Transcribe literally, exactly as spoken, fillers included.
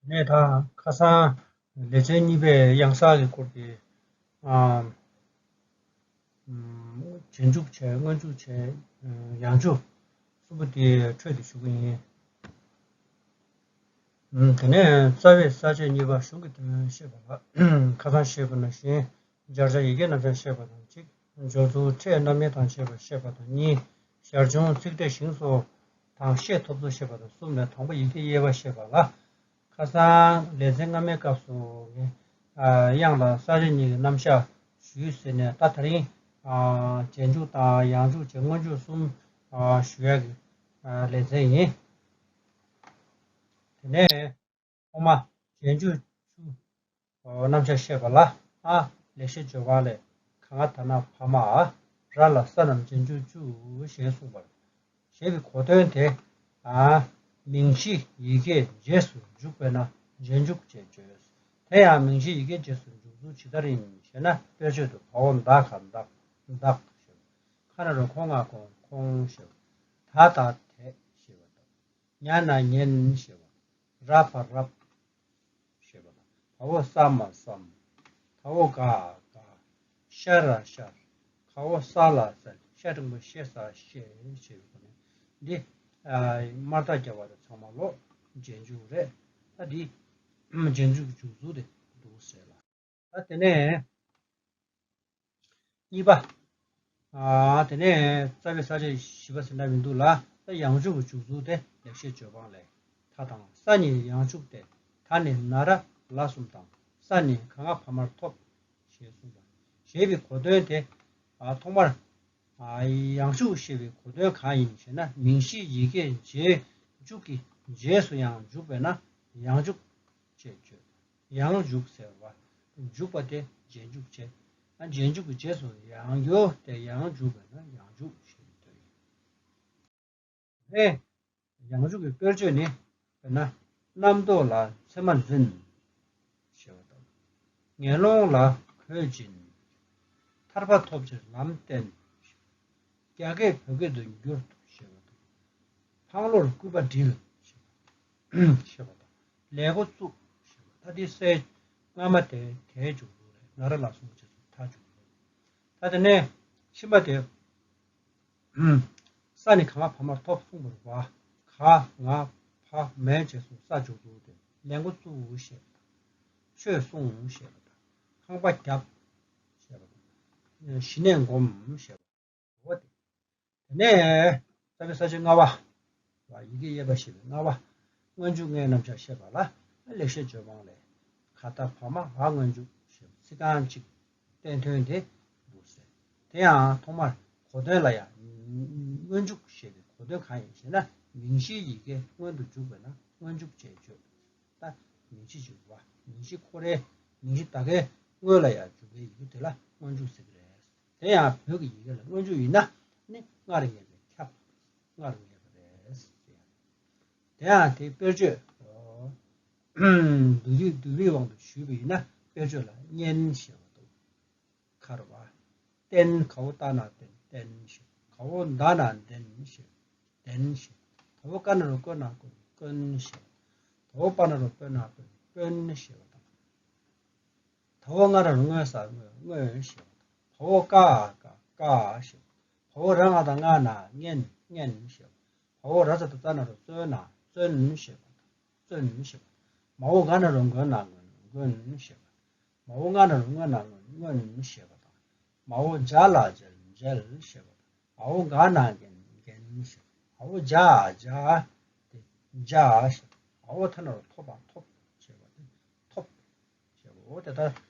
ནས་ད་ཁ་སང་ལེ་ཚན་གཉིས་པའི་གཡང་གཟར་གྱི་སྐོར་དེ། ཨ། ཨམ། རྗེས་འཇུག་བྱས། སྔོན་འཇུག་བྱས། ཨ། ཡང་འཇུག་གསུམ་པོ་དེ་འཕྲོས་ཏེ་ཞུ་གི་ཡིན། ཨམ། དེ་ནས་རྩ་བའི་ས་བཅད་གཉིས་པ་གཞུང་གི་དོན་བཤད་པ་ལ། ཁ་སང་བཤད་པ་ནང་བཞིན། སྦྱར་བྱ་ཡི་གེ་རྣམ་གཞག་བཤད་པ་དང་གཅིག་སྦྱོར་ཚུལ་ཕྲད་རྣམ་དབྱེ་དང་བཅས་པ་བཤད་པ་དང་གཉིས། ཞར་བྱུང་ཚིག་ཕྲད་ཞིང་སོགས་དང་ཤས་ཐོབ་ཚུལ་བཤད་པ་དང་གསུམ་ལས། དང་པོ་ཡི་གེ་དབྱེ་བ་བཤད་པ་ལ། ཁ་སང་ལེ་ཚན་སྔ་མའི་སྐབས་སུ་ངས། ཨ། གཡང་ལ་ས་བཅད་གཉིས་ཀྱི་རྣམ་གཞག་ཞུས་ཟིན་ནས། ད་དེ་རིང་། ཨ། རྗེས་འཇུག་དང་ཡང་འཇུག་བྱས། སྔོན་འཇུག་གསུམ། ཨ། ཞུ་ཡག་གི། ཨ། ལེ་ཚན་ཡིན། དེ་ནས་ཐོག་མ་རྗེས་འཇུག་བཅུ། རྣམ་གཞག་བཤད་པ་ལ། ཨ། ལེགས་བཤད་ལྗོན་དབང་ལས། ག་ང་ད་ན་བ་མ་འ། ར་ལ་ས་རྣམས་རྗེས་འཇུག་བཅུ་ཞེས་གསུངས་པ། ཞེས་པའི་གོ་དོན་དེ། ཨ། མིང་གཞི་ཡི་གེ་རྗེས་སུ་འཇུག་པས་ན་རྗེས་འཇུག་ཅེས་བརྗོད། དེ་ཡང་མིང་གཞི་ཡི་གེ་རྗེས་སུ་འཇུག་ཚུལ་ཇི་ལྟར་ཡིན་ཞེ་ན། དཔེར་བརྗོད་དུ་བ་འོ་ད་ག་བདག་བདག་ཞེས་པ། ཁ་ན་རོ་གོ་ང་གོང་ཁོང་ཞེས་པ། ད་ད་དེ་ཞེས་པ་དང་། ཉ་ན་ཉན་ཞེས་པ། ར་བ་རབ་ཞེས་པ་དང་། བ་འོ་ས་མ་བསམ། ད་འོ་ག་དགའ། ཤ་ར་ཤར། ག་འོ་ས་ལ་གསལ། ཤ་འགྲེང་བུ་ཤེ་ས་ཤེས་ཞེས་པའི་སྒོ་ནས་འདི། ཨ། དམར་རྟགས་རྒྱབ་པ་དེ་ཚང་མ་ལོ་རྗེས་འཇུག་རེད། ད་འདི་རྗེས་འཇུག་གི་འཇུག་ཚུལ་དེ་འདུག་ཟེར་ལ། ད་དེ་ནས་གཉིས་པ། ཨ། དེ་ནས་རྩ་བའི་ས་བཅད་བཞི་པ་ཟེར་འདྲ་མི་འདུག་ལ། ད་ཡང་འཇུག་གི་འཇུག་ཚུལ་དེ་ལེགས་བཤད་ལྗོན་དབང་ལས། ད་དང་ས་ནི་ཡང་འཇུག་སྟེ། ད་ནི་ན་ར་ལ་གསུམ་དང་། ས་ནི་ག་ང་བ་མར་ཐོབ་ཞེས་གསུངས་པ། ཞེས་པའི་གོ་དོན་དེ། ཨ། ཐོག་མར། ཨ། ཡང་འཇུག་ཞེས་པའི་གོ་དོན་གང་ཡིན་ཞེ་ན། མིང་གཞི་ཡི་གེ་རྗེས་འཇུག་གི་རྗེས་སུ་ཡང་འཇུག་པས་ན་ཡང་འཇུག་ཅེས་བརྗོད། ཡང་འཇུག་ཟེར་བ། འཇུག་པ་དེ་རྗེས་འཇུག་བྱས། ཨ། རྗེས་འཇུག་གི་རྗེས་སུ་ཡང་འཇུག་སྟེ་ཡང་འཇུག་པས་ན་ཡང་འཇུག་ཞེས་འདོད་ཡོད། ཨེ། ཡང་འཇུག་གི་དཔེར་བརྗོད་ནི། དཔེར་ན། རྣམ་རྟོག་ལ་མཚན་མ་འཛིན། ཞེས་པ་དང་། ངན་སློང་ལ་གོས་སྦྱིན། ཐར་པ་ཐོབ་ཕྱིར་ལམ་བསྟན། རྒྱ་སྐད་བོད་སྐད་དུ་བསྒྱུར་ཏོ་ཞེས་པ་དང་། འཕང་ལོར་སྐུད་པ་འདྲིལ། ཞེས་པ་དང་། ལས་མགོ་བཙུགས། ཞེས་པ། ད་འདི་སའི་སྔ་མ་དེ་དེའི་འཇུག་ཚུལ་རེད། ན་ར་ལ་གསུམ་རྗེས་སུ་ད་འཇུག་ཚུལ། ད་དེ་ནས་ཕྱི་མ་དེ། ས་ནི་ག་ང་བ་མར་ཐོབ་གསུངས་པ་རེད་པ། ག་ང་བ་མའི་རྗེས་སུ་ས་འཇུག་ཚུལ་དེ། ལས་མགོ་བཙུགས་ཞེས་པ་དང་། ཆོས་གསུངས་ཞེས་པ་དང་། ཁང་པ་བརྒྱབ་ཞེས་པ་དང་། ཞི་གནས་སྒོམ་ཞེས་པ། འོ་དེ། དེ་ནས་རྩ་བའི་ས་བཅད་ལྔ་པ། ཡི་གེ་དབྱེ་བ་བཤད་པའི་ལྔ་པ། སྔོན་འཇུག་ལྔའི་རྣམ་གཞག་བཤད་པ་ལ། ལེགས་བཤད་ལྗོན་དབང་ལས། ག་ད་བ་མ་འ་སྔོན་འཇུག་ཞེས་པ་ཚིག་རྐང་གཅིག་བསྟན་དོན་དེ་འདུག་ཟེར། དེ་ཡང་ཐོག་མར་གོ་དོན་ལ་ཡང་། སྔོན་འཇུག་ཞེས་པའི་གོ་དོན་གང་ཡིན་ཞེ་ན། མིང་གཞིའི་ཡི་གེ་སྔོན་དུ་འཇུག་པས་ན་སྔོན་འཇུག་ཅེས་བརྗོད། ད་མིང་གཞི་འཇུག་པ། མིང་གཞི་ཁོ་རའི་མིང་གཞི་ད་གའི་སྔོན་ལ་ཡང་འཇུག་པའི་ཡི་གེ་དེ་ལ་སྔོན་འཇུག་ཟེར་གྱི་རེད། དེ་ཡང་བོད་ཀྱི་ཡི་གེ་ལ་སྔོན་འཇུག་ཡིན་ན་ནི་སྔར་ངེས་པའི་ཁྱབ། སྔར་ངེས་པ་རེད། དེ་ཡང་དེའི་དཔེར་བརྗོད། བསྡུ་ཡིག་བསྡུ་བའི་དབང་དུ་ཞུས་པ་ཡིན་ན། དཔེར་བརྗོད་ལ་སྙན་ཞེས་པ་འདུག་ཁར་བ། བསྟན། ག་འོ་ཏ་ན་བསྟན། བསྟན་ཞེས། ག་འོ་ད་ན་ལྡན་ཞེས། ལྡན་ཞེས། ད་འོ་ཀ་ན་རོ་ཀོ་ན་ཀུན། ཀུན་ཞེས། ད་འོ་པ་ན་རོ་པོ་ན་པོན། པོན་ཞེས་པ་དང་། ད་འོ་ང་ན་རོ་ངོ་ས་སྔོན། སྔོན་ཞེས་པ་དང་། ད་འོ་ཀ་ཨ་ཀ་ཀ་ཞེས་པ། ད་འོ་ར་ང་ད་ང་ན་རྔན། རྔན་ཞེས་པ། ད་འོ་ར་ཙ་ད་ཙ་ན་རོ་ཙོ་ན། ཙོན་ཞེས་པ་དང་། ཙོན་ཞེས་པ། མ་འོ་ག་ན་རོ་མགོ་ན་མགོན། མགོན་ཞེས་པ། མ་འོ་ང་ན་རོ་མགོ་ན་མགོན། མགོན་ཞེས་པ་དང་། མ་འོ་ཇ་ལ་མཇལ། མཇལ་ཞེས་པ་དང་། མ་འོ་ག་ན་རྒན། རྒན་ཞེས་པ། མ་འོ་ཇ་ཇ་དེ་ཇ་ཞེས་པ། མ་འོ་ཐ་ན་རོ་ཐོ་བ་ཐོབ་ཞེས་པ་དེ་ཐོབ་ཞེས་པ། འོ་དེ་ལྟར་